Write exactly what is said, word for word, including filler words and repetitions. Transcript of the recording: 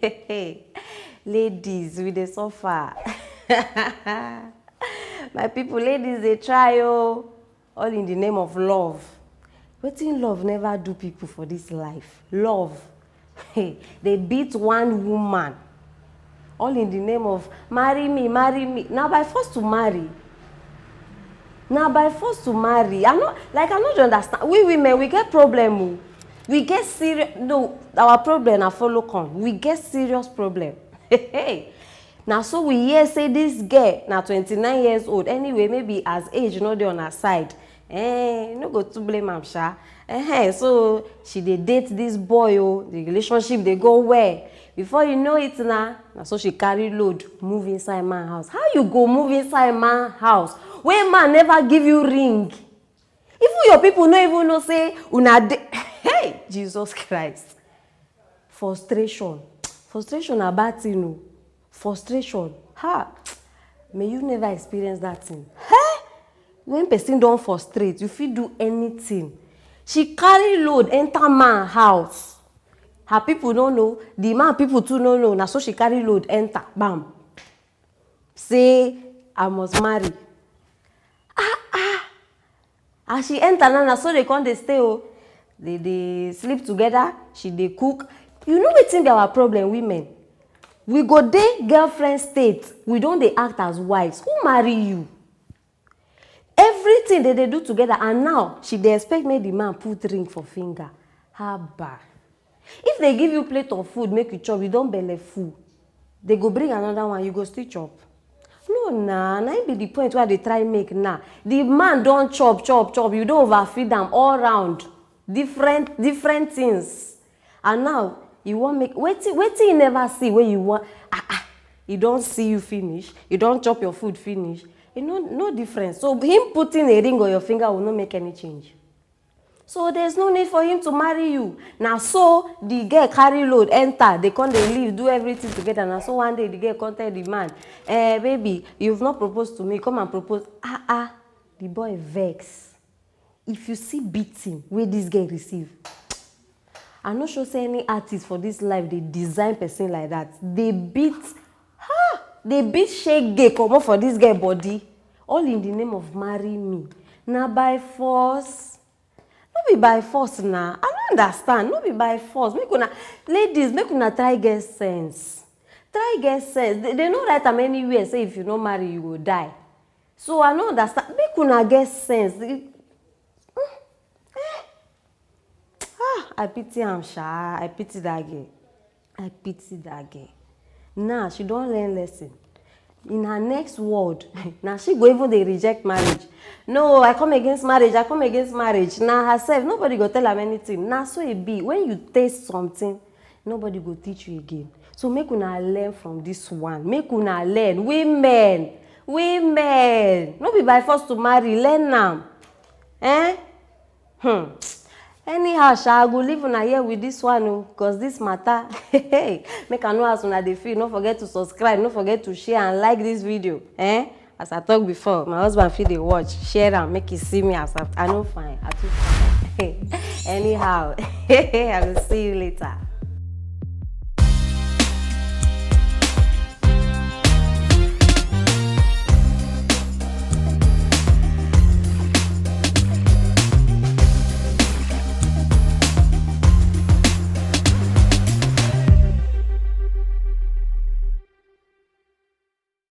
Hey, ladies, we dey suffer. My people, ladies dey try o. All in the name of love. Wetin love never do people for this life? Love. Hey, they beat one woman. All in the name of marry me, marry me. Now by force to marry. Now by force to marry. I no, like, I no dey understand. We women, we get problem o. We get serious, no, our problem na follow come. We get serious problem. Hey, na so we hear say this girl na twenty-nine years old. Anyway, maybe as age no dey on her side. Eh, no go too blame am sha. Eh, so she dey date this boy o. The relationship dey go well. Before you know it na, na so she carry load move inside man house. How you go move inside man house wey man never give you ring? Even your people no even know say una dey. Hey, Jesus Christ. Frustration. Frustration na bad thing o. Frustration. Ha! May you never experience that thing. Hey! When person don frustrate, you fit do anything. She carry load enter man house. Her people no know. The man people too no know. Na so she carry load enter. Bam. Say, "I must marry." Ah, ah. As she enter now, na so they come dey stay o. They dey sleep together, she dey cook. You know wetin be our problem, women? We go dey girlfriend state, we don dey act as wives. Who marry you? Everything they dey do together, and now she dey expect make the man put ring for finger. Haba. If they give you plate of food make you chop, you don belle full. They go bring another one, you go still chop? No na, na im be the point wey I dey try make now. The man don chop, chop, chop, you don overfeed am all round. Different, different things. And now, you wan make, wetin, wetin you never see wey you wan, ah, ah, you don see you finish, you don chop your food finish. E no, no difference. So him putting a ring on your finger will not make any change. So there's no need for him to marry you. Na so the girl carry load enter, they come dey live, do everything together. Na so one day the girl come tell the man, "Eh, baby, you've not proposed to me, come and propose." Ah, ah, the boy vex. If you see beating wey this girl receive, I no sure say any artist for this life dey design person like that. They beat, ha! They beat shege comot for this girl body. All in the name of marry me. Na by force. No be by force na. I no understand. No be by force. Make una, ladies, make una try get sense. Try get sense. They, they no write am anywhere say if you no marry, you go die. So I no understand. Make una get sense. Eh, eh. Ah, I pity am sha. I pity that girl. I pity that girl. Now she don learn lesson. In her next world, now she go even dey reject marriage. "No, I come against marriage. I come against marriage." Now herself, nobody go tell am anything. Now so e be. When you taste something, nobody go teach you again. So make una learn from this one. Make una learn. Women, women, no be by force to marry. Learn am. Eh? Hmm. Anyhow sha, I go leave una here with this one o, cause this matter, make I know as una dey feel. No forget to subscribe, no forget to share and like this video. Eh? As I talk before, my husband fit dey watch, share am, make he see me as I, I no fine, I too fine. Anyhow, I will see you later.